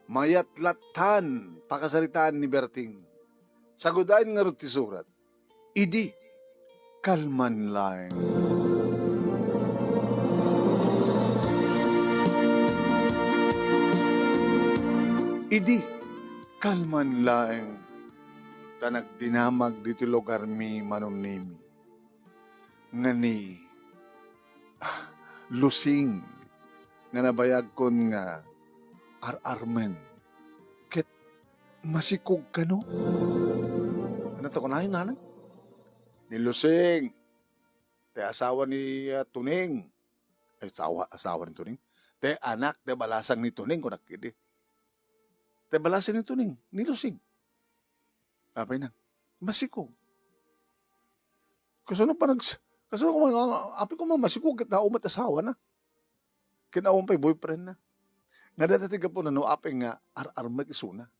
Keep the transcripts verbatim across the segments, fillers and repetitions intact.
mayat lattan pakasaritaan ni Berting. Sagudayen ngarud ti surat, idi kalman laeng. Idi kalman laeng, ta nagdinamag ditoy lugarmi manunimi. Nga ni, ah, Lusing nga nabayagkon nga ar-armen ket masikog kano. Ania ti kunayo, nanang? Ni Lusing, ti asawa ni, ah, Tuning. Ay, asawa, asawa ni Tuning. Ti anak, ti balasang ni Tuning, kunak idi. Ti balasang ni Tuning, ni Lusing. Apay na, masikog. Kasano pa nags-, kasano koma, apay koma masikog ket awan met asawana. Ken awan pay boyfriend na. Nga dayta ti gapuna no apay nga ar-armek isuna.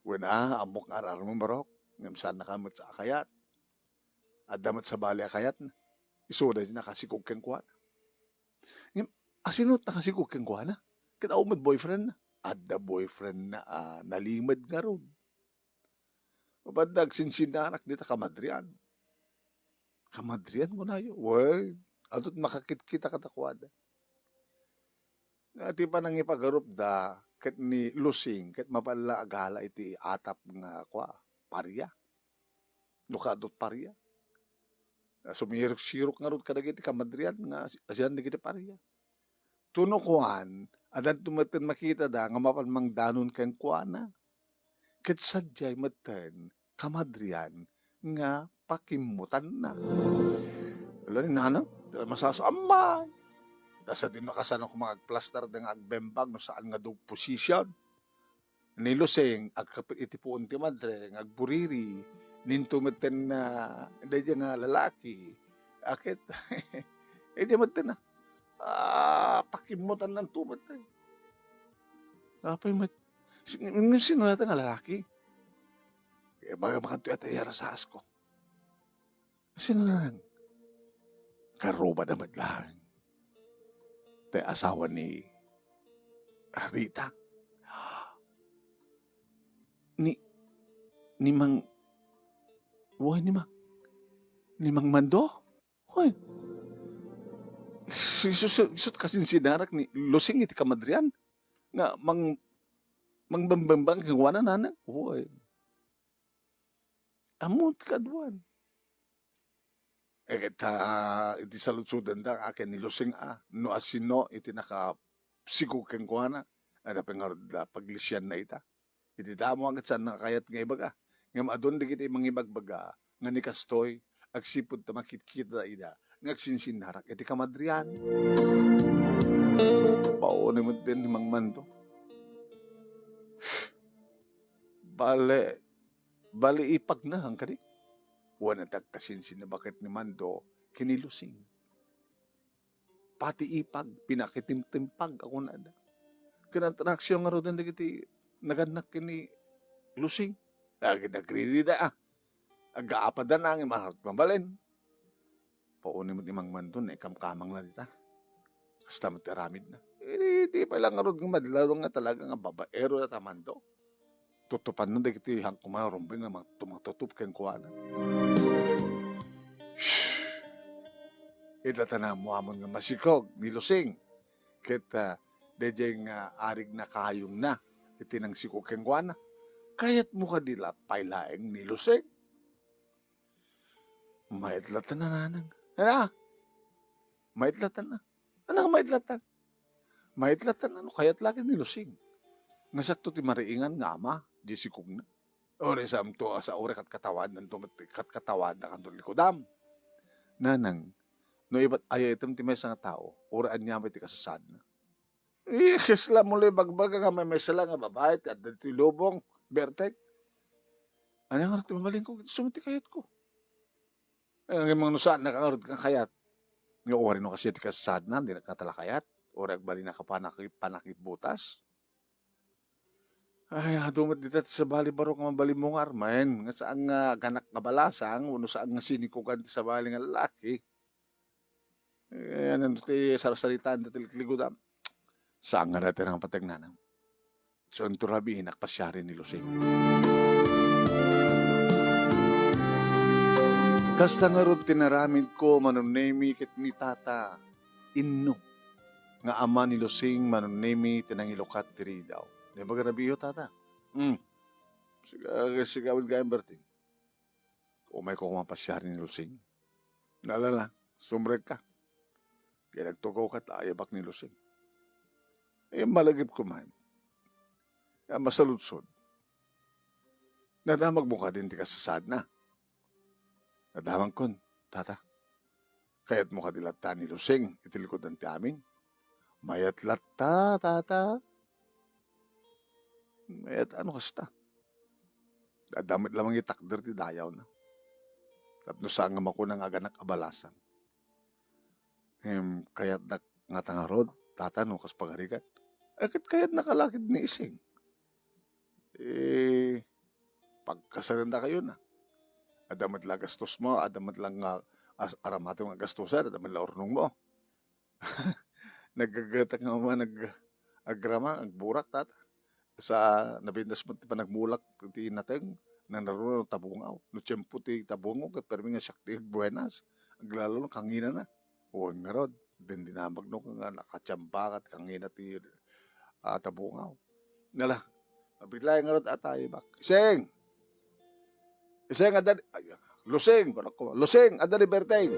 Wen a, ammok nga ar-armek, barok. Ngem saannaka met sa akayat. Adda met sabali a kayatna. Isu daydi nakasikog kenkuana. Ngem, asino ti nakasikog kenkuana? Ket awan met boyfriend na. Adda boyfriend na a nalimed ngarud. Mapanda agsinsinnarak dita kamadrian. Kamadrian kunayo? Wen, adut makakitkita kadakuada. Nga ti panangipagarupda ket ni Lusing ket mapan la agala iti atap nga kua, paria. No kaadut paria. Sumirok-sirok ngarud kadagiti kamadrian nga asi-, asian dagiti paria. Tuno kuan, addanto metten makitada nga mapan mangdanon kenkuana. Ket sadiay metten kamadrian nga pakimmutanna. Ala ni Nanang, dira masaso, ammay! Ta sadino kasano koma agplastar da nga agbembag no saan nga dog position. Ni Lusing, agkapit iti puon ti madre, nga agburiri, ninto metten na, daydi nga lalaki. Aket, idi metten na, ah, pakimmutanna metten. Apay met, sin-, sino dayta nga lalaki? Eh, baga makanto yata iyarasaas ko. Sino lang? Karubada met lang. Ti asawa ni Rita. Ni, ni Mang, uy, ni Mang, ni Mang Mando? Uy. Isu-, isu-, isut' kasinsinnarak ni Lusing iti kamadrian. Nga mang-, mangbambambang kenkuana, nanang? Uy. Ammom ti kaduan. Eh, ket, ah, iti saludsodenda, a, ken ni Lusing, a, no asino iti nakasikog kenkuana, adda pay ngarud la paglisianna ita. Iti damo a ket saan nga kayat nga ibaga. Ngem adun dagiti mangibagbaga nga ni kastoy, agsipud ta makitkita ida nga agsinsinnarak iti kamadrian. Pauni met din ni Mang Mando. Bale, bale ipagna, hankadi? Wen, agkasinsinna baket ni Mando ken ni Lusing. Pati ipag, pinakitimtimpag a kunada. Ken atraksyon ngaruden dagiti nagannak ken ni Lusing. Agid agriri da, a. Agaapada na nga maharot mabalin. Pauni met ni Mang Mando, naikamkamangna dita. Kasta met ti aramidna. Idi, di pay la ngarud nga madlaw nga talaga nga babaero dayta Mando. Tutupanna dagiti hanko nga rumbeng nga mang-, tumatutup kenkuana. Ita ta naammoamon nga masikog ni Lusing. Ket, ah, daydiay nga arig nakayongna iti nangsikog kenkuana. Kayatmo kadi la pay laeng ni Lusing? Maitlattan a, nanang. Ania? Maitlattan a. Ania nga maitlattan? Maitlattan a no kayat laeng ni Lusing. Nga siakto ti mariingan nga ama, di sikogna. Uray saanto a sa uray katkatawadanto met, katkatawadanto likudan. Nanang, no ibat aya item ti maysa nga tao, uray ania met ti kasasaadna. Eh, kasla mo la ibagbaga nga maymaysa la nga babai ti adda ditoy lubong, Berteng. Ania ngarud ti mabalinko? Isu met ti kayatko. Eh, ngem no saannaka ngarud nga kayat. Nga uray no kasdiay ti kasasaadna, dinaka la kayat. Uray agbalinaka panaki-, panakitbutas. Ay, adu met dita ti sabali, barok, nga mabalinmo nga armen. Nga saan nga aganak nga balasang, wenno saan nga sinikogan ti sabali nga lalaki. Eh, ania ti sarsaritaanda ti liklikudam? Saan nga dayta nga pateg, nanang? Isunto rabii, nakapasiar ni Lusing. Kasta ngarud ti naramidko, Manong Nemi, ket ni Tata, inno nga ama ni Lusing, Manong Nemi, ti nangilukat ti ridaw. Naimbag a rabiiyo, Tata? Hmm. Siga, siga, gayam, Berting. Umayko koma pasiar ni Lusing. Nalala, sumrekka. Kaya nagtugawka ta ayabak ni Lusing. Immalagipko man. Nga masaludsod. Nadamagmo kadi ti kasasaadna? Nadamagkon, Tata. Kayatmo kadi latta ni Lusing iti likudan ti amin? Mayat latta, Tata. Mayat a no kasta. Adda met laeng itakder ti dayawna. Tapno saan nga makuna nga aganak a balasan. Ngem, kayatnak ngata ngarud, Tata, no kas pagarigat. Ay, ket kayatnak a lakid ni Ising. Eh, pagkasarendakayona. Adda met la gastosmo, adda met la nga as-, aramatem nga gastosan, adda met la urnongmo. Naggagetak nga man nag-, agrama, agburak, Tata. Sa nabindas met ti panagmulak ti nateng, nanaruna no tabungaw. No tiempo ti tabungaw, ket permi nga siak ti agbuenas. Aglalo no kanginana. Wen ngarud, dindinamag no nga nakatiambak ti kangina ti, ah, tabungaw. Nala, mabilayan ngarud a tayo, bak. Iseng! Iseng, adda di, ay, Lusing, parang ko, Lusing, adda di Berteng.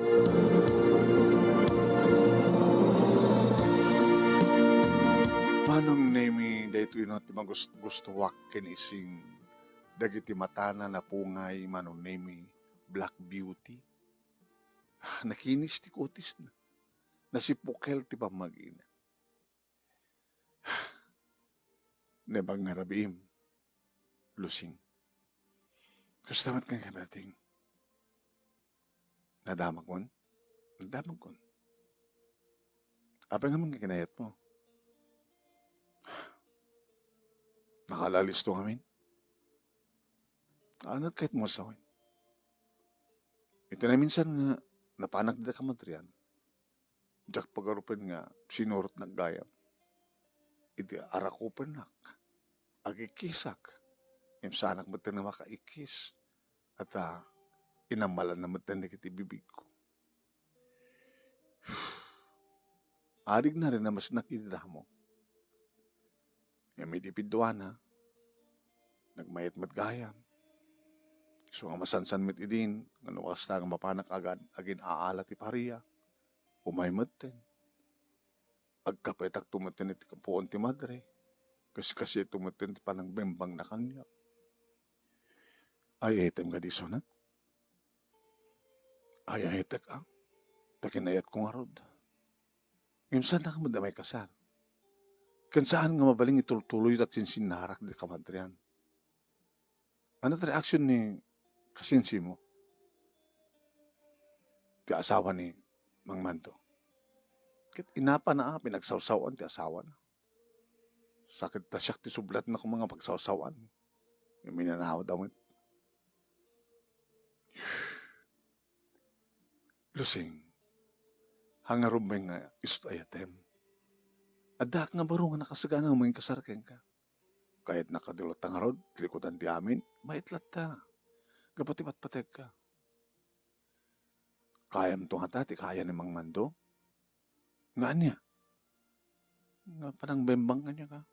Manong Nemi, daytoy no ti magus-, gustuak ken Ising. Dagiti matana napungay, Manong Nemi, black beauty. Nakinis ti kutisna. Nasipukel ti pammagina. Naimbag nga rabiim, Lusing. Kasta met kenka, Berting? Nadamagmon? Nadamagkon. Apay nga man nga kinayatmo? Nakaalalisto ngamin? Anat kayatmo sawen? Iti naminsan nga napanak dita kamadrian, diak pagarupen nga sinurotnak gayam. Iti arakupennak, agikkisak, ngem saanak met nga makaikkis, ta inamalanna met dagiti bibigko. Adigna rin a masnak iti damo. Ngem idi piduana, nagmayat met gayam. Isu nga masansan met idin, nga no kasta nga mapanak agan-, agin-aala ti paria, umay metten. Agkapetakto metten iti puon ti madre. Kaskasito metten ti panangbembangna kaniak. Ay, item nga di sunak. Ay, ay, tek, ah. Ta kinayatko ngarud. Ngem saan ka met a maikasar? Ken saan nga mabalin nga itultuloy ti agsinsinnarak ti kamadrian? Ania ti reaksyon ni kasinsi mo? Ti asawa ni Mang Mando. Ket inapana a pinagsawsawan ti asawana. Sakit ta siak ti sublat na kung mga pagsawsawan. Yung minanaw daw met. Lusing, hangarum nga isut' ayatem. Addaak nga baro nga nakasagana nga mangikasar kenka. Kayatnak kadi latta ngarud, likudan ti amin, mayat latta. Gapu ti patpategka. Kayamto ngata ti kaya ni Mang Mando? Nga ania? Nga panangbembang kaniaka?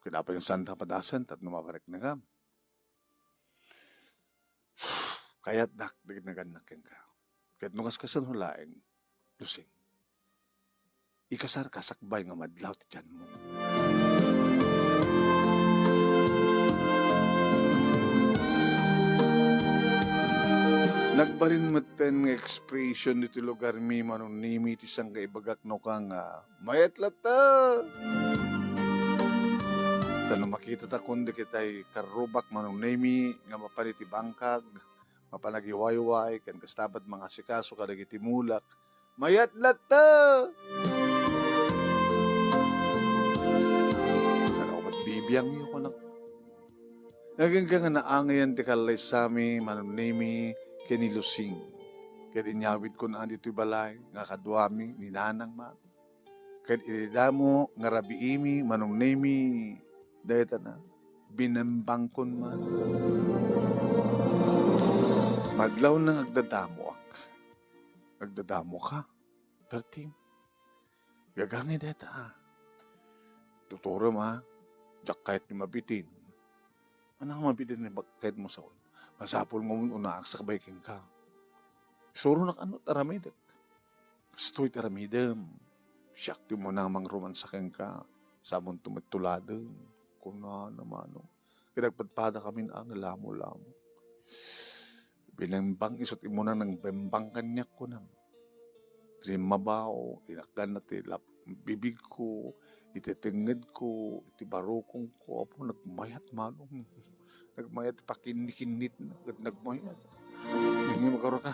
Kinapay nga saan ta padasen tapno mapariknekam. Kayatnak ti nagannak kenka. Ket no kaskasano laeng, Lusing, ikasarka sakbay nga madlaw ti tianmo. Nagbalin metten nga expression ditoy lugarmi, Manong Nemi, ti sangka ibagak no ka nga mayat latta. Ta no makitatakon dagitay karrubak, Manong Nemi, nga mapan iti bangkag, mapan agiwayway, ken kasta met mangasikaso kadagiti mulak, mayat latta. Nagawat bibiangyo, kunak. Agingga nga naangayan ti kallaysami, Manong Nemi, ken ni Lusing. Ket inyawidkon a ditoy balay nga kaduami ni Nanang Mami. Ket iti damo nga rabiimi, Manong Nemi, Dayta na, binembangkon man. Madlawna nga agdadamoak. Agdadamoka, Berting? Gagangay dayta, a. Tuturem, a. Diak kayat nga mabitin. Ania nga mabitin ti bag-, kayatmo sawen? Masapul nga un-unaak sakbay kenka. Isuronak ano ti aramidek. Kastoy ti aramidem. Siak ti umuna nga mangromansa kenka. Samonto met tuladen. Kunana, Manong. Ket agpadpadakamin a nga lamo-lamo. Binembang, isu ti umuna nga nangbembang kaniak, kunam. Iti mabaw, inakkanna ti lap-, bibigko, iti tengngedko, iti barukongko. Apo, nagmayat, Manong. Nagmayat ti pakinnikinnitna, ket nagmayat. Ngem, makarurot ka,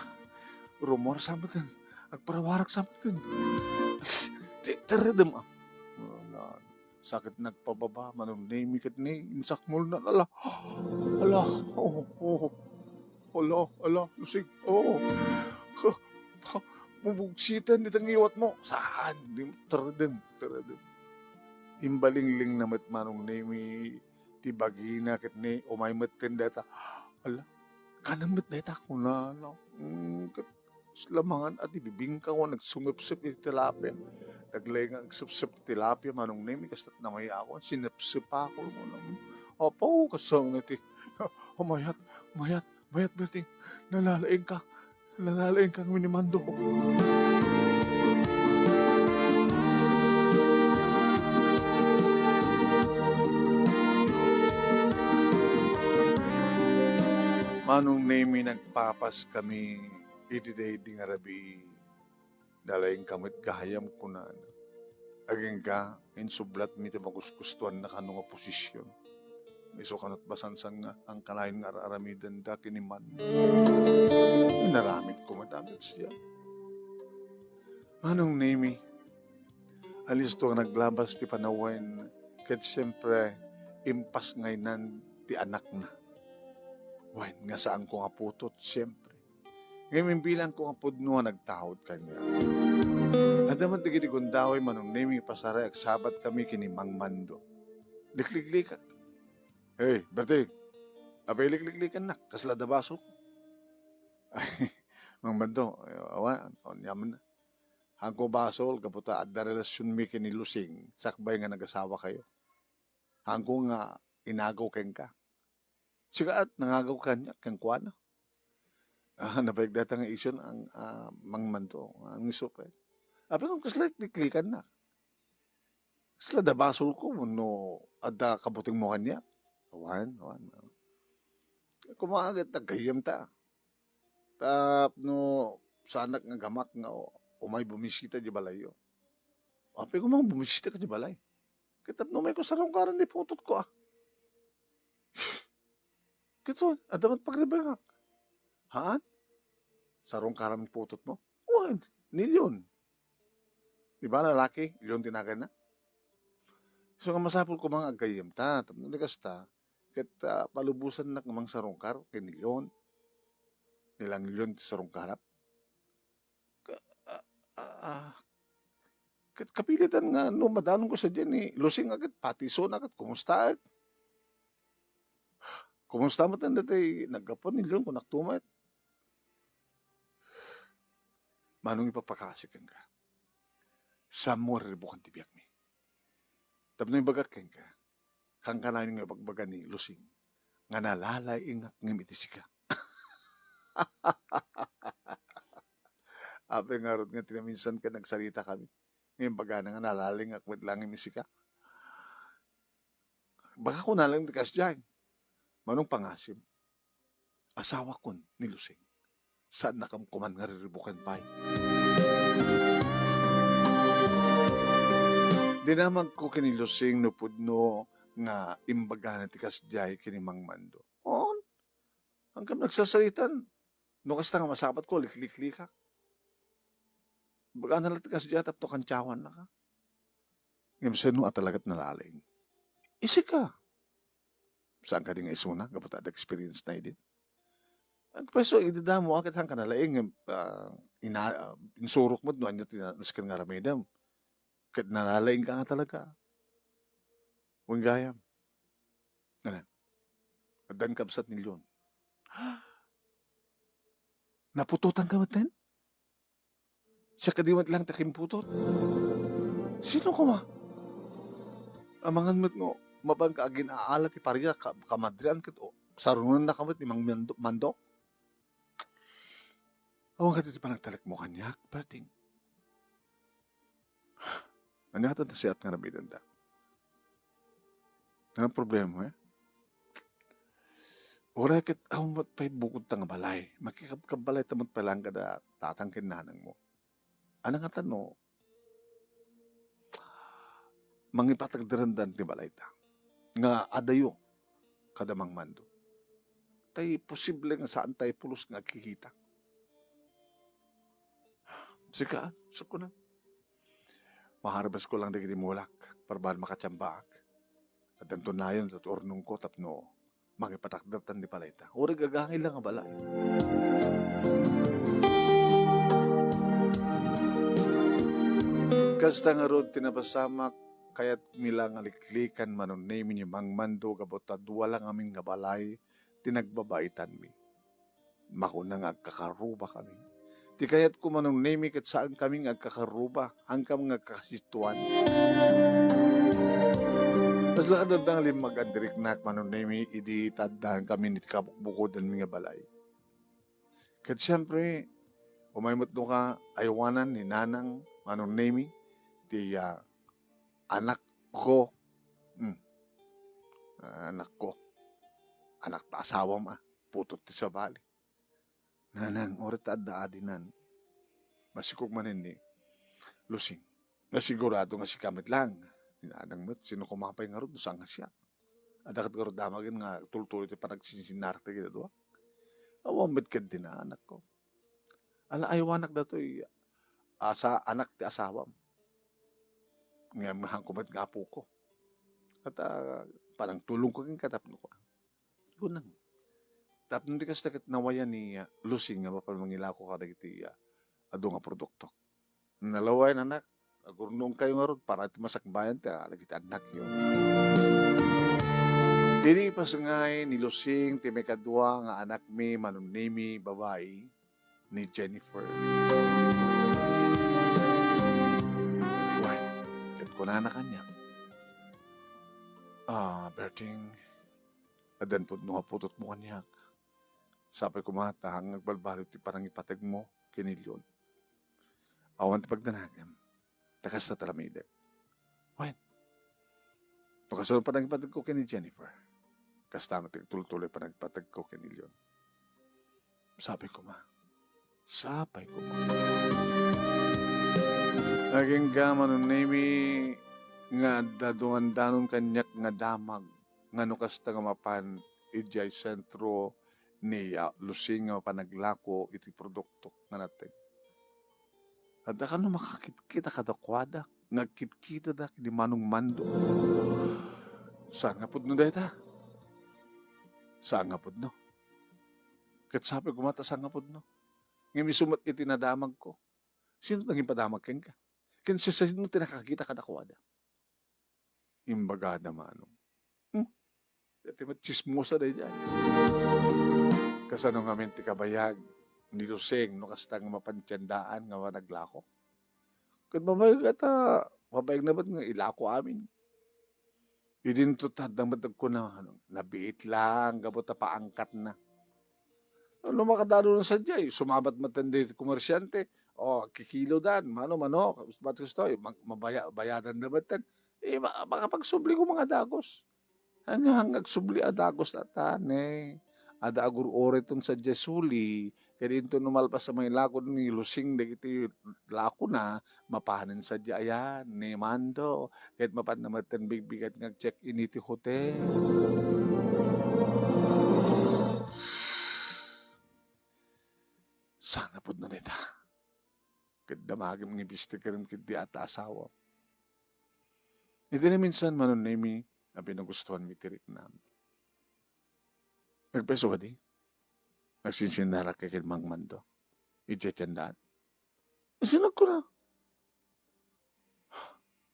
rumuarsa metten. Agparawaraksa metten. Ti-, tiredem, a. Sakit nagpababa, Manong Nemy ket ni insakmolna. Ala, ala, oh, oh. Ala, ala, Lusing, oh. Ka-, pa-, bubugsiten dita ngiwatmo. Saan? Di, tiredem, tiredem. Imbalinglingna met, Manong Nemy, ti bagina ket ni umay metten dayta. Ala, kanem met dayta, kunana. Mm, ket Lamangan a ti bibingko nga nagsungepsep iti tilapia. Naglaing nga agsepsep ti tilapia, Manong Nemy, kasto't namayakon, sinepsepakon, kunam. Apo, kasano ti, mayat, mayat, mayat, Berting. Nalalaingka. Nalalaingka ngamin ni Mando. Manong Nemy, nagpapaskami. Idi daydi nga rabii, nalaingka met gayam, kunana. Agingga, insublatmi ti magustuanna kano nga posisyon. Isu kano't masansan nga, angkanayon nga ar-aramidenda ken ni Mando. Inaramidko met a ket siak. Manong Nemy, alisto nga naglabas ti panawen, ket siempre, impas nga inan ti anakna. Wen, nga saanko nga putot, siempre. Ngem imbilangko nga pudno a nagtaud kaniak. Adda met dagiti gundaway, Manong Nemy, pasaray agsabatkami ken ni Mang Mando. Likliklikak. Hey, Berting, apay likliklikannak? Kasla adda basol? Ay, Mang Mando, awan, aniamanna. Haanko basol gapu ta adda relasionmi ken ni Lusing sakbay nga nagasawakayo. Haanko nga inagaw kenka. Sika at nangagaw kaniak kenkuana. Ah, nabayag dayta nga isyu, Mang Mando, nga isu pay. Apay ngem kasla liklikannak? Kasla adda basolko wenno adda kabutengmo kaniak? Awan, awan. Koma ket agayyemta. Tapno saanak nga gamak nga umay bumisita idiay balayyo. Apay koma nga bumisita ka idiay balay? Ket tapno umayko, sarungkaran ti putotko, a. Ket wen, adda met pagrebengak. Haan? Sarungkaran ti putotmo? Wen, ni Leon. Di ba, lalaki, Leon ti naganna? Isu nga masapul koma nga agayyemta, tapno di kasta, ket, ah, palubosannak nga mangsarungkar ken ni Leon. Ni Leon ti sarungkaram. Ka-, ah, ah, ah, ket kapilitan nga no madanonko sadiay ni Lusing a ket pati isuna ket kumusta? Kumusta met dayta naggapuan ni Leon, kunak met. Manong, ipapakasi kenka. Saanmo a riribukan ti biagmi. Tapno ibagak kenka, kankanayon nga ibagbaga ni Lusing nga nalalaingak ngem iti sika. Apay ngarud nga ti naminsan ket nagsaritakami, nga imbagana nga nalalaingak met laeng ngem iti sika? Baka kunana laeng ti kasdiay, Manong, pangasim. Asawakon ni Lusing. Saannakon koman nga riribuken pay. Dinamagko ken ni Lusing no pudno nga imbagana ti kasdiay ken ni Mang Mando. On, hanggang nagsasaritan. No kasta nga masabatko, likliklikak. Imbagana la ti kasdiay tapno kantiawannaka. Ngem sino a talagat nalalaing? Isika. Saan kadi nga isuna? Gapu ta adda experience na idi. Agpayso, idadamo a ket saan ka nalaing, ah, ina-, ah, insurok met no ania ti na-, nasken nga aramidem. Ket nalalaing ka nga talaga. Wen gayam. Daan kabsat ni Leon. Naputotan ka metten? Siak kadi met lang ti akimputot. Sino koma? Amangan met no, mapan ka agin-aala ti paria ka, kamadrian ket o, sarunganna ka met ni Mang Mando, Mando? Awan kadi ti panagtalekmo kaniak, Berting. Ania ta siak nga aramidenda? Anong problema, eh? Uray ket awan met pay bukod ta nga balay. Makikabkabbalay ta met pay lang kada tatang ken nanangmo. Ania ngata no mangipatagderendan ti balayta nga adayo kada Mang Mando. Tay posible nga saan tayo pulos nga agkikita. Sika, sukuna. Maharvest ko lang dagiti mulak, para baan makatiambaak. Addanto nayon iti urnongko tapno mangipatakdertan ti balayta. Uray gagangay lang nga balay. Kasta ngarud ti napasamak, kayatmi la nga liklikan Manong Nemi ni Mang Mando gapu ta dua lang amin nga balay ti nagbabaitanmi. Makuna nga agkakarrubakami. Ti kayatko, Manong Nemi, ket saankami nga agkakarruba, saankami nga agkakasituan. Kasla kadagdang limmag-an ti riknak, Manong Nemi, idi ta addaankami iti kabukbukodanmi nga balay. Ket siempre, umay met no ka, aywanan ni Nanang, Manong Nemi, ti, ah, anakko. Hmm. Ah, anakko. Anak ta asawam, ah. Putot ti sabali. Nanang, uray ta adda adinan. Masikog manen ni Lusing. Nasigurado nga sika met lang. Ni Nanang met, sino koma pay ngarud no saan nga siak? Adda ket ngarud damagen nga tultuloy ti panagsinsinnarak dagiti dua. Awan met ket di na, anakko. Ala, aywanak datoy, asa-, anak ti asawam. Ngem haanko met nga apoko. Ket, ah, panangtulongko kenka tapno kua. Kunam. Tapno di kasta ket nawayan ni, ah, Lusing nga mapan mangilako kadagiti, ah, adu nga produkto. Nalawayen, anak, agurnongkayo ngarud para iti masakbayan ti, ah, dagiti annakyo. Idi ipasngay ni Lusing ti maikadua nga anakmi, Manong Nemi, babai, ni Jennifer. Wen, ket kunana kaniak, "Ah, Berting, addan pudno nga putotmo kaniak. Sapay koma ta agbalbaliw ti panangipategmo ken ni Leon. Awan ti pagdanagem, ta kasta ti aramidek." Wen, no kasano panangipategko ken ni Jennifer, kasta met ti tultuloy panangipategko ken ni Leon. Sapay koma. Sapay koma. Agingga, Manong Nemi, nga adda dungandanon kaniak nga damag nga no kasta nga mapan idiay sentro ni, ah, Lusing nga mapan aglako iti produkto nga nateg. Adda kano makakitkita kadakuada nga agkitkitada ken ni Manong Mando. Saan nga pudno dayta? Saan nga pudno? Ket sapay koma ta saan nga pudno. Ngem isu met iti nadamagko. Sino ti nangipadamag kenka? Ken sisino ti nakakita kadakuada? Imbagada, Manong. Hmm? Daytoy met tsismosa daydiay. Kasano ngamin ti kabayag ni Lusing no kasta nga mapan ti andaan nga managlako? Ket mabayag ata, mabayagna met nga ilako amin. Idinto ta adda met agkuna, ano, nabiit lang, gapu ta paangkatna. No makadalon sadiay, sumabat met ti komersiante, o, kikilodan, mano, mano, ba't gusto, mag-, mabaya-, bayadan na met ten. Eh, ma-, makapagsubli ko mga dagos. Ania nga agsubli a dagos ta, ta, ne? Adda agur-uray ton sadiay suli, ket inton no malpas a mailako ni Lusing dagiti lakona, mapanen sadiay ayan, ni Mando, ket mapanna met ten bigbigat nga ag-check-in iti hotel. Saan nga pudno dayta? Ket damagem nga ibistek ken di ata asawa. Iti naminsan, Manong Nemi, a pinagustuanmi ti riknam. Nagpayso kadi? Nagsinsinnarak ken Mang Mando. Idiay ti andaan. Isu nga kuna.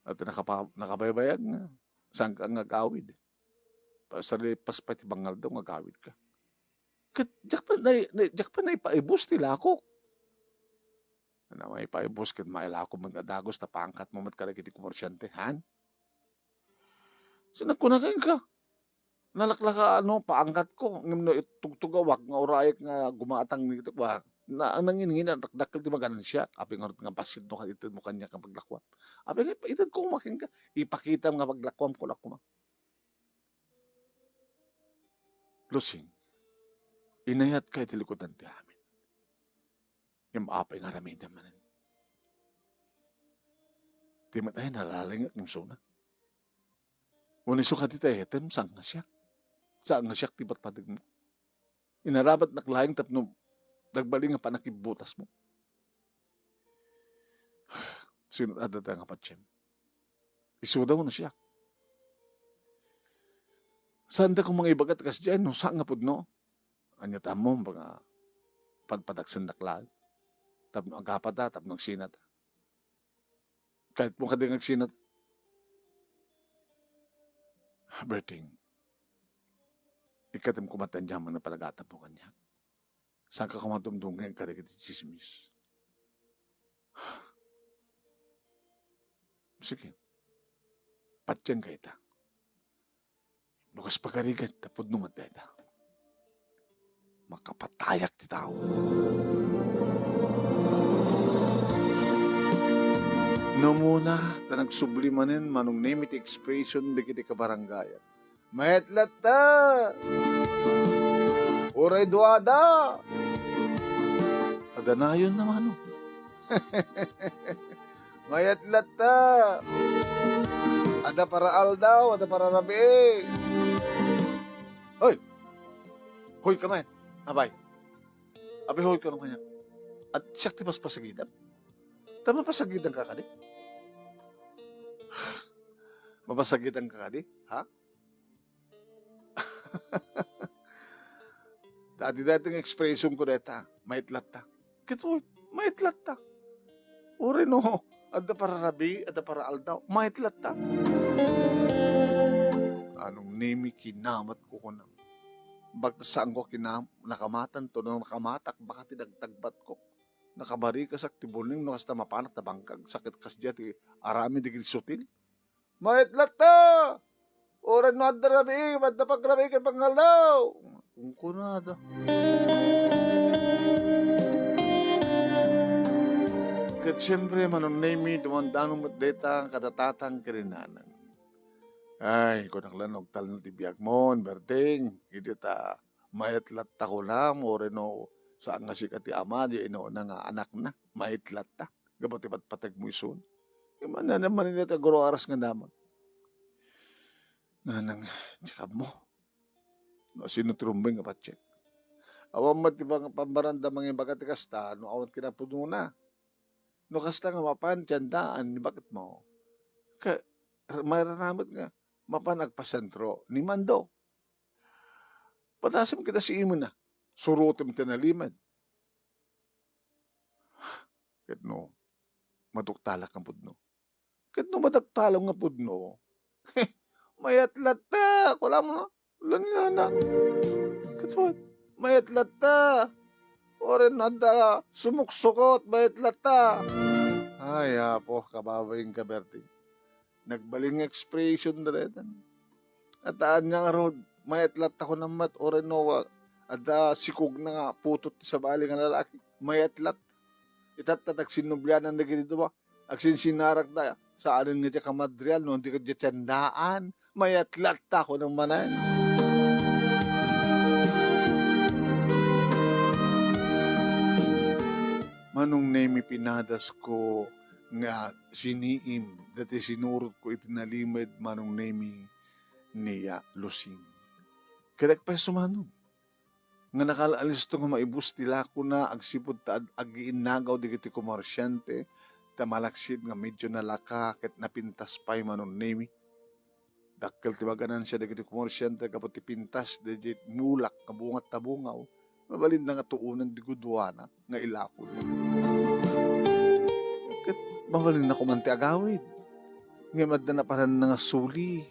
At nakapa-, nakabaybayag nga. Saan ka nga agawid? Salipas pay ti bangngaldaw nga agawidka. Ket diak pay nai-, nai-, diak pay naipaibus ti lakok. Ano, maipaibus ket mailako met nga dagus ta paangkatmo met kadagiti komersiante, han? So, nagkuna kenka, nalaklaka, ano, paangkatko, ngem no itugtugawak nga urayek nga gumatang ni, wa, na, nangingina, dakdakkel ti maganansiak. Apay ngarud nga bassit no itedmo kaniak nga paglakuam? Apay nga itedko koma kenka, ipakitam nga paglakuam, kuna koma. Lusing, inayatka iti likudan ti amin. Ngem apay nga aramidem manen? Ti met ay nalalingek ngem suna. Wenno isu kadi ti ayatem, saan nga siak? Saan nga siak ti patpategmo? Inaramatnak laeng tapno nagbalin nga pannakibbutasmo. Sino adda nga patiem? Isuda wenno siak? Saanda koma nga ibaga ti kasdiay no saan nga pudno? Ania ti ammom nga padpadagsendak laeng tapno agapata, tapno agsinata? Kayatmo kadi nga agsinat? Berting, ikkatem koma ti aniaman nga panagatapmo kaniak. Saanka koma dumdumngeg kadagiti tsismis. Sige. Patienka ita. No kas pagarigan, ta pudno met dayta. Makapatayak ti tao. Namuna, ta nagsubli manen Manong Nemi ti expression dagiti kabarangayan. Mayat latta! Uray duada! Adda nayon na, Manong. Mayat latta! Adda para aldaw, adda para rabii. Hoy! Hoy ka man! Abay! Abay, hoy ka man kaniak. At siak ti paspasagidam? Ta mapasagidanka kadi? Mapasagidanka kadi? Ha? Dati-dati nga expression ko dayta, mayat latta. Ket, uy, mayat latta. Uray no, adda para rabii, adda para aldaw, mayat latta. Manong Nemi, kinamatko kunam. Bakta saanko a kinam-, nakamatanto, no nakamatak, baka ti dagdagbatko. Nakabarigasak ti bulneng no kasta mapanak ta bangkag, sakit kasdiay ti aramid dagiti sutil. Mayat latta! Uray no adda rabii, adda pagrabii ken pangaldaw. Kunkunada. Ket siempre, Manong Nemi, dumandano met dayta nga kadatatang ken ni nanang. Ay, kunak la no agtalna ti biagmo, Berting. Idi ta mayat latta kunam, uray no saan nga sika ti ama, di inuna nga anakna. Mayat latta. Gapu ti patpategmo isun. Kaya man, nanang, manila ti aguruaras nga damag. Nanang, tsikabmo. No, sino ti rumbeng nga patien? Awan met ti pang-, pambaranda mangibaga ti kasta, no awan kinapudnona. No kasta nga mapan ti andaan ni baketmo, ka-, mairaramut nga mapan agpasentro ni Mando. Padasem kadi si imuna, surotem ti nalimed. Ket no, maduktalak nga pudno. Ket no madaktalem nga pudno, mayat latta, kunam no? Lanlana. Ket what? Mayat latta. Uray no adda sumuksukot, mayat latta. Ay, Apo, kababain ka, Berting. Nagbalin nga expression da daytan. At ania ngarud, mayat latta kunam met, uray no, ah, adda sikogna nga putot ti sabali nga lalaki, mayat latta. Itatta, nagsinnublianan dagiti dua, agsinsinaragda, saanen nga diay kamadrian, no, di ka diay ti andaan, mayat latta kunam manen. Manong Nemi, pinadasko nga siniim dati sinurotko iti nalimed, Manong Nemi, ni, ah, Lusing. Ket agpayso, Manong, nga nakal-alisto nga maibus ti lakona agsipud ta ad-, agiinnagaw dagiti komersiante, ta malaksid nga medio nalaka ket napintas pay, Manong Nemi. Dakkel ti maganansia dagiti komersiante gapu ti pintas daydiay mulak nga bunga ta bungaw. Mabalinda nga tuonen ti guduana nga ilakona. Ket mabalinna koman ti agawid. Ngem adda napadanna nga suli.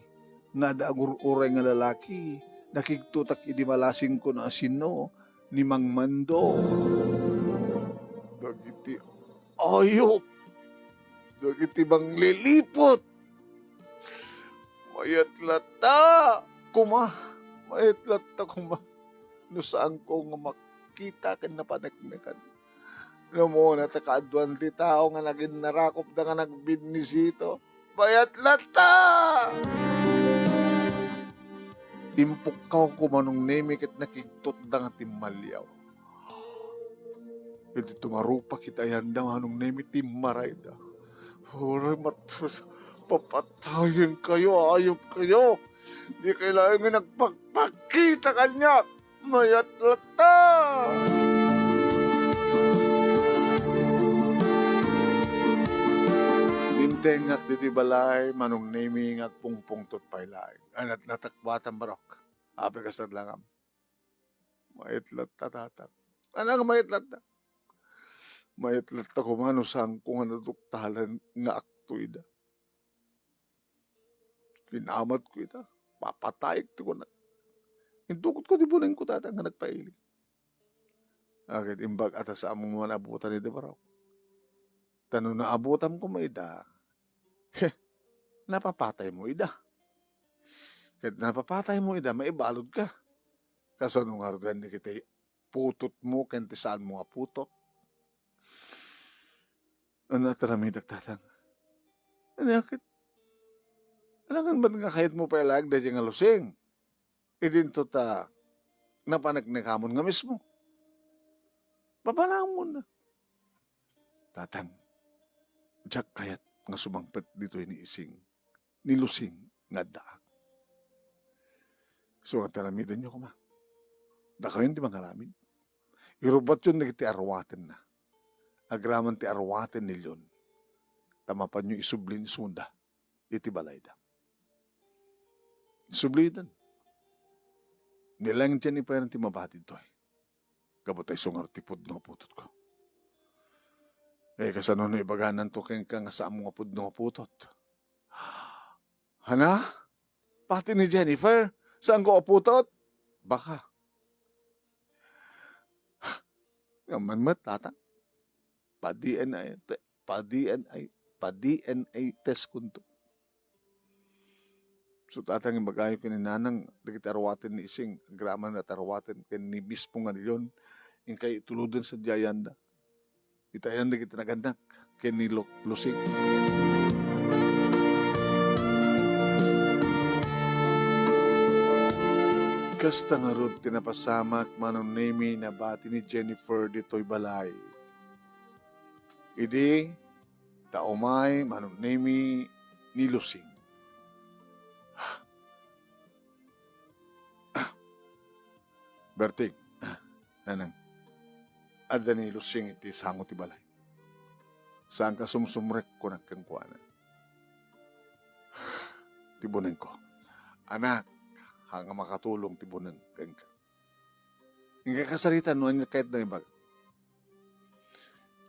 nga adda agur-uray nga lalaki, nakigtotak idi malasingko no asino ni Mang Mando. Dagiti ayup, dagiti mangliliput. Mayat latta koma, mayat latta koma no saanko nga makita ken napaneknekan. No umuna ta kaaduan ti tao nga naginnarakopda nga nagbinnisito, mayat latta! Impukkawko, Manong Nemi, ket nakigtotda nga timmaliaw. Idi tumarupak iti ayanda, Manong Nemi, timmarayda. Uray matrus, papatayenkayo, ayupkayo. Dikay laeng nga nagpakpakita kaniak. Mayat latta! Dimtengak ditoy balay, Manong Nemi, nga agpungpungtot pay laeng. Ay, nat-, natakbatan, barok. Apay kasta langam. Mayat latta, tatang. Ania nga mayat latta? Mayat latta koma no saanko nga naduktalan nga akto ida. Kinamatko ita. Papatayek ti kunak. Intukotko ti bunengko, tatang, nga nagpaili. Akin imbag a ta saanmo man abutan ida, barok. Ta no naabutam koma ida, he, napapataymo ida. Ket napapataymo ida, maibaludka. Kasano ngarud nga dagiti putotmo ken ti saanmo nga putot? Ania ti aramidek, tatang? Ania ket? Alangan met nga kayatmo pay laeng daydiay nga lusing? Idinto ta napaneknekamon nga mismo. Babalangonmon. Tatang, diak kayat nga sumangpet ditoy ni Ising, ni Lusing nga addaak. Isu nga ti aramidenyo koma. Dakayon ti mangaramid. Irubatyon dagiti arwatenna. Agraman ti arwaten ni Leon. Ta mapanyo isubli ni Sunda iti balayda. Subliden. Ni Leng Jennifer ti mabati ditoy. Kabutay sungar ti pudno a putotko. Eh, kasano no ibagananto kenka nga saanmo nga pudno a putot? Hana? Pati ni Jennifer, saanko a putot? Baka. Ngem man met, tatang. Pa-D N A te-, pa-D N A, pa-D N A test kunto. So, tatang, ibagayo ken ni Nanang, dagiti arwaten ni Ising, agraman nga arwaten, ken ni mismo nga Leon, inkay ituluden sadiay ayanda. Itayan dagiti nagannak, ken ni Lu-, Lusing. Kasta ngarud ti napasamak, Manong Nemi, nabati ni Jennifer ditoy balay. Idi ta umay, Manong Nemi, ni Lusing. Berting, Nanang, adda ni Lusing iti sango ti balay. Saanka sumsumrek, kunak kenkuana. Ti bunengko. Anak, haan nga makatulong ti buneng kenka. Inka kasarita no ania kayatna ibaga.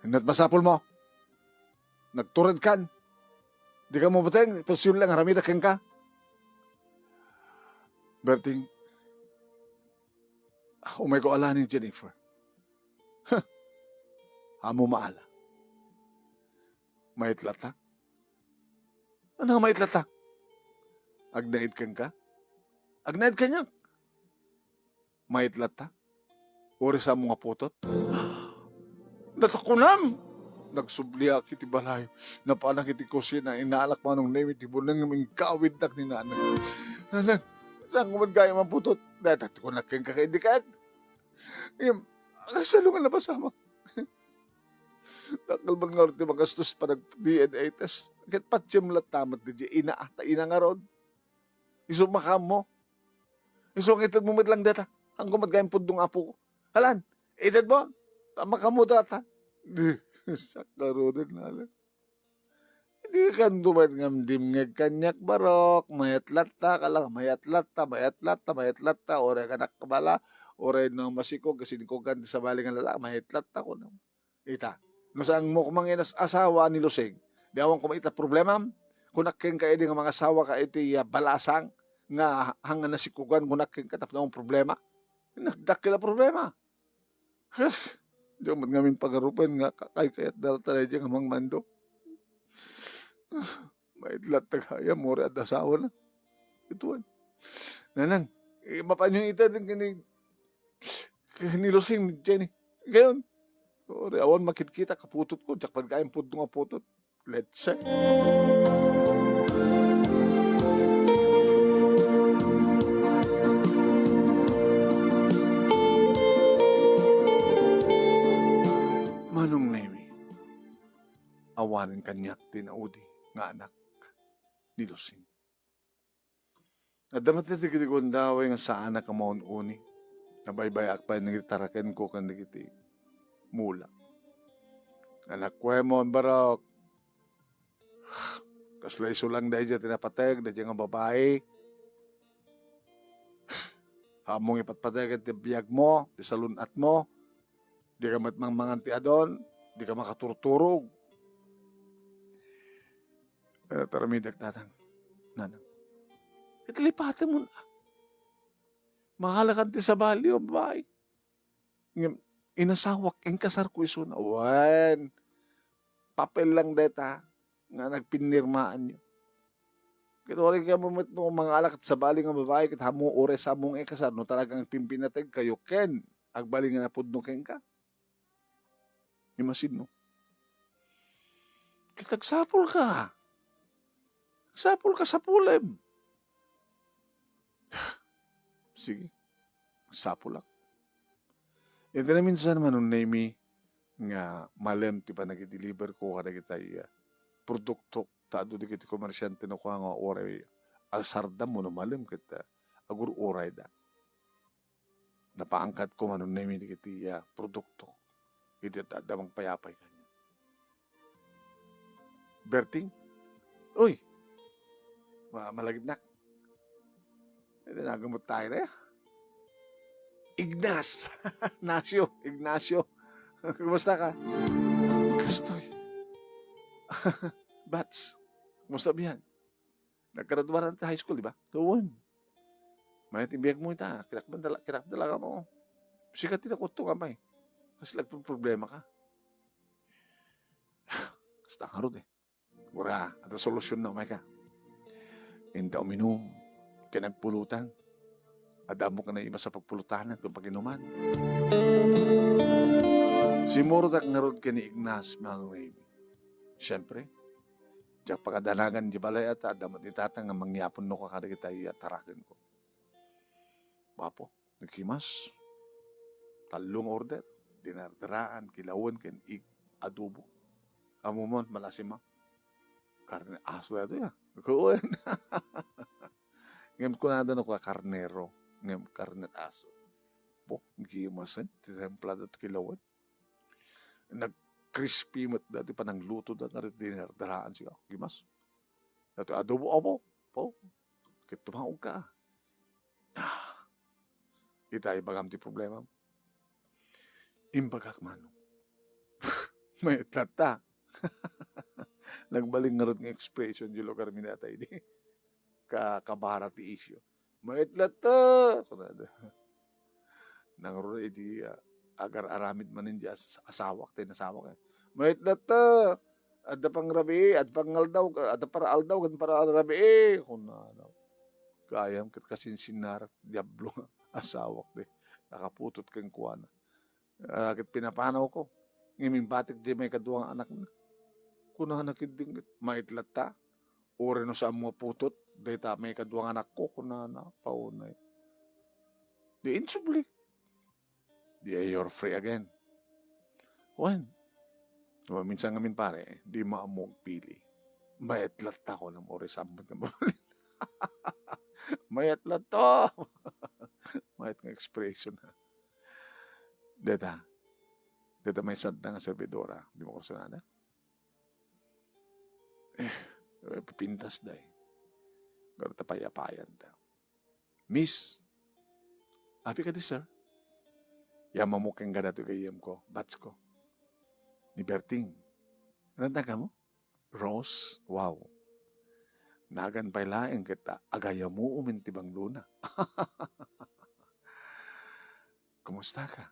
Inno ti masapulmo. Nagturedkan. Dika mabuteng, imposible nga aramidek kenka. Berting, umayko ala ni Jennifer. Huh. Ammom a ala. Mayat latta. Ania nga mayat latta? Agnaed kenka? Agnaed kaniak. Mayat latta? Uray saanmo nga putot? Natakunam! Nagsubliak iti balay. Napanak iti kusina, inaalak, Manong Nemi, ti buneng ngem inkawidak ni Nanang. Nanang, saanko met gayam a putot? Dayta ti kunak kenka ket idi kayat. Ngem, kasano nga napasamak? Dakkel man ngarud ti magastos panag-D N A test. Ket patiem latta met daydiay ina, ta ina ngarud. Isu makaammo. Isu nga itedmo met lang dayta. Saanko met gayam pudno nga apoko. Halan, itedmo. Ta makaammo dayta. Di, sakaroden na lang. Di kanto met nga dimngeg kaniak, barok. Mayat latta, kala, mayat latta, mayat latta, mayat latta. Uray kanak kabala, uray no masikog, kasinikogan ti sabali nga lalaki, mayat latta, kunak. Ita, no saanmo koma nga inas-asawa ni Lusing, di awan koma ita problemam? Kunak kenka idi nga mangasawaka iti, ah, balasang, nga hanggan nasikugan kunak kenka tapno ang problema. Nagdakkel a problema. Huh, diak met ngamin pagarupen nga kakaykayatda latta daydiay nga mangmando. Huh, maitlatta gayam, uray adda asawana. Ituan. Nanang, eh, mapanyo ita din kini, kini Lusing, Jenny. Gayon. Uray awan makitkita, kaputotko, diak pagkain pudno nga putot. Let's say. Manong Nemi, awanen kaniak ti naudi nga anak ni Lusing. Adda met dagiti gundaway nga saanak a maun-uni. Nabaybayaak pay dagiti tarakenko ken dagiti mula. Anak, kuem, Barok. Kasla isu lang daydiay ti napateg, daydiay nga babai. Ammom nga ipatpateg ti biagmo, ti salun-atmo. Dika met mangmangan ti adon, dika makaturturog. Eh, taramidek, tatang, nanang. Ket lipatemon, ah. Mangalakan ti sabali a babai. Ngem, inasawak, inkasarko isuna. Wen, papel lang dayta nga nagpinirmaanyo. Ket uray kayatmo met no mangala ket sabali nga babai ket ammo uray sa ammom nga ikasar no talagang pimpinategkayo ken agbalin nga napudno kenka. Imagine, no? Ket agsapulka. Agsapulka, sapulem. Sige. Sapulak. Iti naminsan, Manong Nemi, nga malem ti panagideliver ko kadagiti, ah, produkto, ta adu dagiti komersiante no kua nga uray asardam wenno malem ket, ah, agur-urayda. Napaangkatko, Manong Nemi, dagiti, ah, produkto. Iti adda mangpayapay kaniak. Berting? Uy! Ma-, malagipnak. Iti nagamot tayo na ya. Ignas! Ignacio! Ignacio! Kumusta ka? Kastoy. Bats, kumusta biyan? Naggraduar ta high school, di ba? Kawan. Mayat ibiag mo ita. Kirakban dala, kirakban dala ka mo. Sikat ita kutto ka, may. Kasi nagproblema ka. Basta nga rod eh. Wala, ata solusyon na, may ka. Inda uminum, kinagpulutan. Adda mo ka na iba sa pagpulutanan kung pag-inuman. Simurot ak ngarud ken ni Ignas, mga kaibigan. Siyempre, diak pakadanagan di balay ata, adda met ni Tatang nga mangyapon no kakadagita iya taraken ko. Bapo, nagkimas. Tallo nga order. Dinardaraan, kilawen, ken ig-, adobo. Ammom, malasi ma. Karne aso yato ya. Kuan. Ngem kunada no kua karnero. Ngem karne aso. Bo, gimasen, ti templada ti kilawen. Nag-crispy met dati panangluto da, nari dinardaraan siya. Gimas. Dati adobo, apo. Po. Ket tumaog ka. Ah. Ita, ibagam ti problema. Imbagak, Manong. Mayat latta. Nagbalin ngarud nga expression di lugar mi data idi. Ka-, kabara ti isyu. Mayat latta. Kunada. Nangruna idi, ah, agar-aramid manen di as-, asawak, ti nasawak, eh. Mayat latta. Adda pangrabii, adda pangaldaw, adda paraaldaw, ken pararabii. Kunana. Gayam ket kasinsinnarak, Diablo nga asawak di. Nakaputot kenkuana. Ah, ket pinapanawko. Ngem imbatik di maikadua nga anakna. Kunana ketdin ket, "Mayat latta. Uray no saan mo putot, dayta maikadua nga anakko," kunana, paunay. Di insubli. Di ay you're free again. Wen, maminsan ngamin, pare, di maammo agpili. Mayat latta ko nang uri sambot nga mabalin. Mayat latta. Mayat nga expression, ha. Deta. Deta may sadda nga servidora. Di mo kursunada? Eh, pipintas da eh. Pero tapayapayan ta. Miss, api kadi, sir? Yamamok ken gada to gayyem ko, batch ko. Ni Berting. Anong taga mo? Rose? Wow. Nagan pay laeng ket agayamuom ti banglona. Kumusta ka,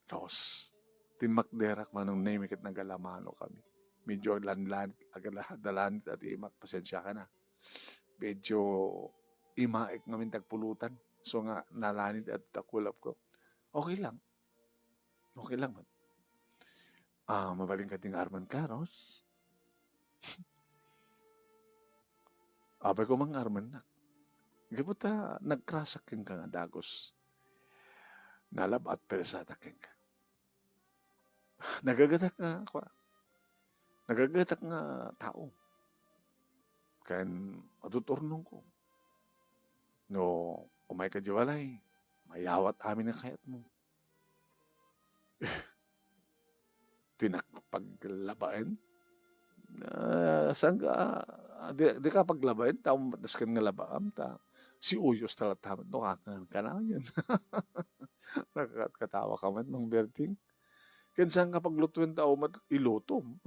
Ros? Timmakderak, Manong Nemi, ket nagalamanokami. Medyo aglanlanit, agala-, dalanit a timak, pasensiaka na. Medyo imaek ngamin ti agpulutan. So nga, nalanit ti agtakulapko. Okay lang. Okay lang man. Ah, mabalin kadi nga armenka, Ros? Apay koma nga armennak. Gapu ta nagkrasak kenka nga dagus. Nalab-at pay sa ta kenka. Nagagatak nga, kua, nagagatak nga tao. Ken adu ti urnongko. No umayka idiay balay, mayawat amin nga kayatmo. Ti nak paglabaen? Ah, saan ka, ah, di, di ka paglabaen, ta umat nasken nga labaam, ta si uyos ta latta met no kakan kanayon. Nakakatawa ka met, Mang Berting. Ken saan ka paglutuen ta umat ilutom.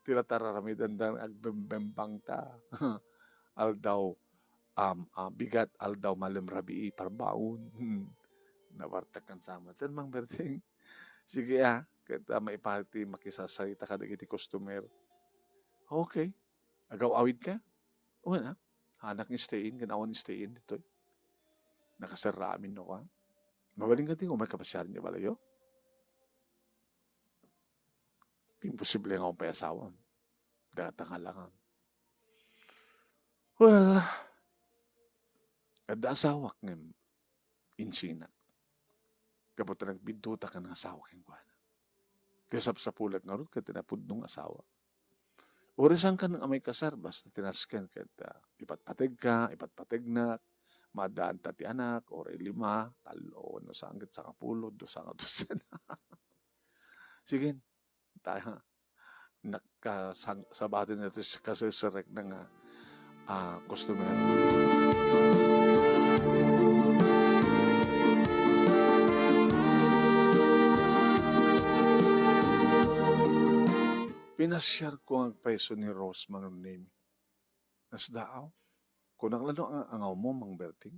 Ti latta raramidenda agbembembang ta. Aldaw, um, ah, bigat, aldaw malem rabii, parbaon. Hmm. Nabartek kan sama. Ken Mang Berting. Sige, ah, ket, ah, maipati makisasarita kadagiti customer. Okay. Agaw-awid ka? Wen, ah. Anak ni stay in, ken awan stay in ditoy. Nakaserra amin no ka. Mabalin ka ti umay kapasiar ni balayo? Imposible nga umpay asawam. Data nga langan. Well, adda asawak ngem insinak. Gapu ta nagbiddutak nga asawa kenkuana. Ti sapsapulek ngarud ket ti napudno nga asawa. Uray saan ka nga amay kasar, basta ti nasken ket, ah, ipatpategka, ipatpategnak, maaddaanta ti anak, uray lima, tallo, wenno sangket sangapulo, dusa nga dosena. Sige, ta-, nakasang-, sabaten iti kaserserekna nga, ah, customer. Pinasiarko nga agpayso ni Rose, Manong Nemi. Nasdaaw. Kunak la no ang-, angawmo, Mang Berting?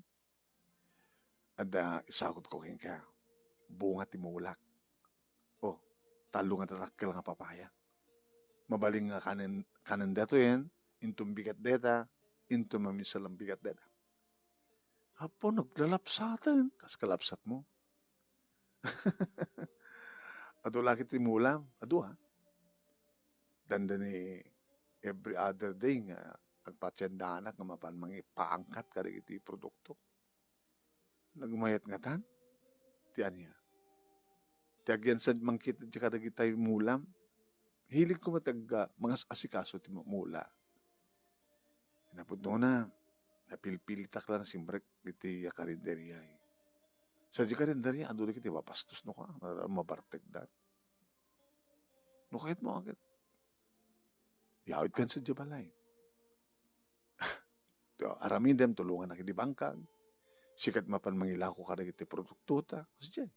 Adda isagutko kenka. Bunga ti mulak. Oh, tallo nga dakkel nga papaya. Mabalin nga kanen, kanen datoyen, inton bigat deta, inton mamisalan bigat deta. Apo, naglalapsaten. Kas kalapsatmo. Adu la ket ti mulam. Adu, ha? Dandani every other day nga agpatiendanak nga mapan mangipaangkat kadagiti produkto. Nagmayat ngatan? Ti ania? Ti agyannay mangkit iti kadagitay mulam? Hiligko met agga-, mangas-asikaso ti mu-, mula. Napudnona, napilpilitak la nga simrek iti karinderia. Sadiay karinderia, adu dagiti mabastos no ka, mabartekda. No kayatmo, aket. Yawidkan sadiay balay. Aramidem, tulongannak iti bangkag. Sika ti mapan mangilako kadagiti produktota. Sadiay.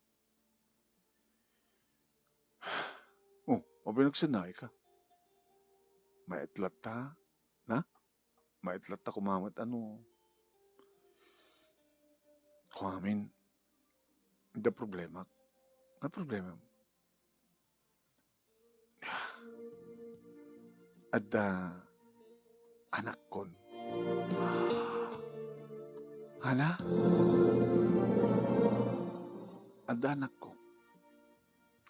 Oh, apay nagsanay ka? Maitlatta, na? Maitlatta koma met ano? Kuamin, adda problema. Nga problema? Adda anakkon. Hala? Adda anakko.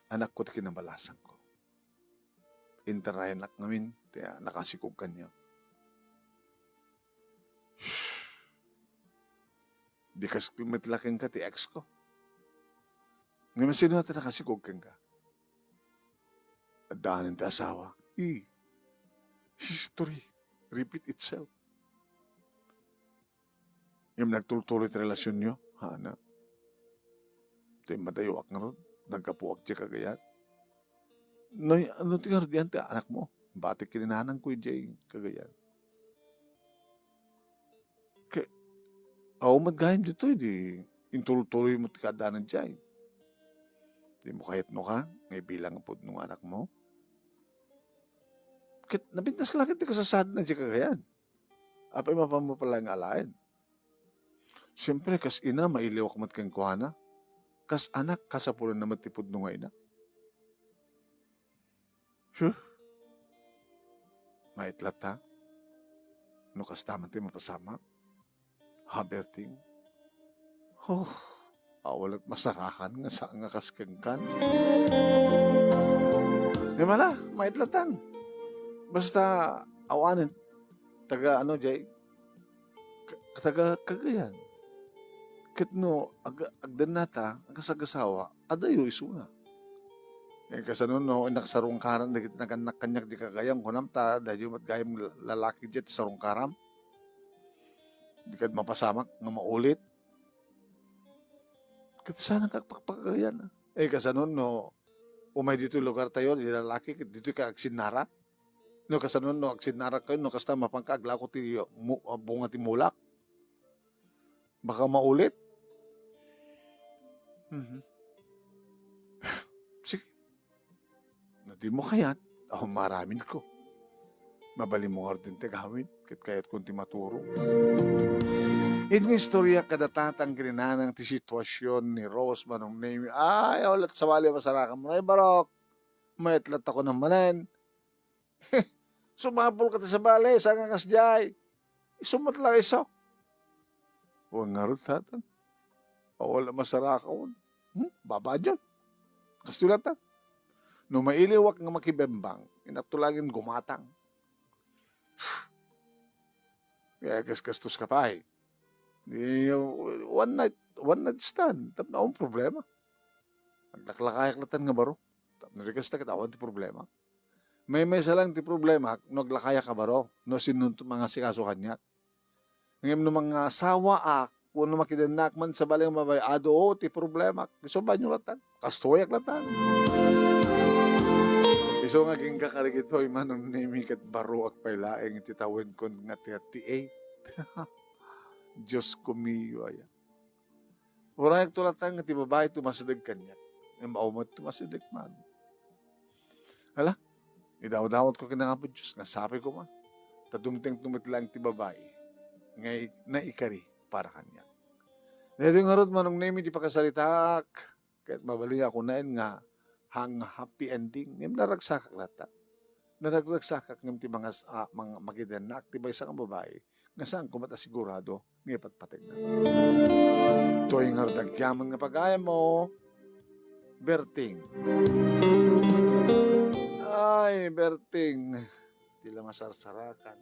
Anakko ti kinabalasangko. Interayanak ngamin ti, ah, nakasikog kaniak. Di kas met la kenka ti ex ko. Ngem sino ti nakasikog kenka? Addaanen ti asawa. I, history repeat itself. Ngem nagtultuloy ti relasionyo, hana. Ti madayoak ngarud, naggapuak ti kagayan. No, no ti ngarud yan ti anakmo? Batik ken ni nanangko idiay kagayan. Ke, aw met gayam ditoy, di intultuloy mo ti kaaddanan diay. Di mo kayat no ka, nga ibilang nga pudno nga anakmo? Ket napintas la ket ti kasasaadna diay kagayan. Apay, mapanmo pay laeng alaen. Siempre, kas ina, mailiwak met kenkuana. Kas anak, kasapulanna met ti pudno nga ina. Huh. Maitlatta. No kasta man ti mapasamak. Ha, Berting. Huh. Awalat masarakan nga sa nga kas kenkan. Di mala, maitlatan. Basta, awanen. Taga ano, jay? Ka-, taga Cagayan. Ket no, ag-, agdennata, agasagasawa, adayo isuna. Eh, kasano no, inaksarungkaran dagiti nagannak kaniak di Cagayan, kunam ta, adayo met gayam la-, lalaki diay ti sarungkaram. Di kad mapasamak nga maulit. Ket saan nga agpakpakagayan, ah. Eh, kasano no, umay ditoy lugartayo, di lalaki, ket ditoy ka agsinnara? No, kasano no, agsinnara kayo, no, kasta mapanka aglako ti mu-, ah, bunga ti mulak? Baka maulit. Mhm. Sige. No, di mo kayat, awan, maaramin ko. Mabalin mo ngarud ti agawid, ket kayatkon ti maturog. Idi nga istorya kada tatang kininanang ti sitwasion ni Rose, Manong Nemi, ay, awalat sabali masarakan mo. Ay, barok, maitlatta ko na manen. Sumapul ka ti sabali, saan nga kasdiay? Isu met la isu. Wen ngarud, tatang. Awan la masarakan. Hmm? Babadion. Kastoy latta. No mailiwak nga makibembang, inatto laeng gumatang. Kaya kaskastos ka pay. Di, one night, one night stand. Tapno awan problema. Aglaklakayak latta nga baro. Tapno di kasta ket awan ti problema. Maymaysa lang ti problema no aglakayak a baro, no sino ti mangasikaso kaniak. Ngem no mangasawaak, wenno makidennaak man sabali nga babai, adu ti problema. Isu banyo latta. Kastoyak latta. Isu nga agingga kadagitoy, Manong Nemi, ket baroak pay laeng iti tawenkon nga thirty-eight. Diosko mio, aya. Urayek to latta nga ti babai ti umasideg kaniak. Ngem awan met ti umasideg man. Hala, idawdawat ko ken Apo Dios nga sapay koma. Ta dumtengto met laeng ti babai nga i-, naikari para kaniak. Daytoy ngarud, Manong Nemi, ti pakasaritaak. Ket mabalin nga kunaen nga hang happy ending. Ngem naragsakak latta. Naragragsakak ngem ti mangas-, ah, mang-, makidennaak ti maysa nga babai nga saanko met a sigurado nga ipatpategna. Toy ngarud agyaman nga pagayam mo, Berting. Ay, Berting. Ti la masarsarakan.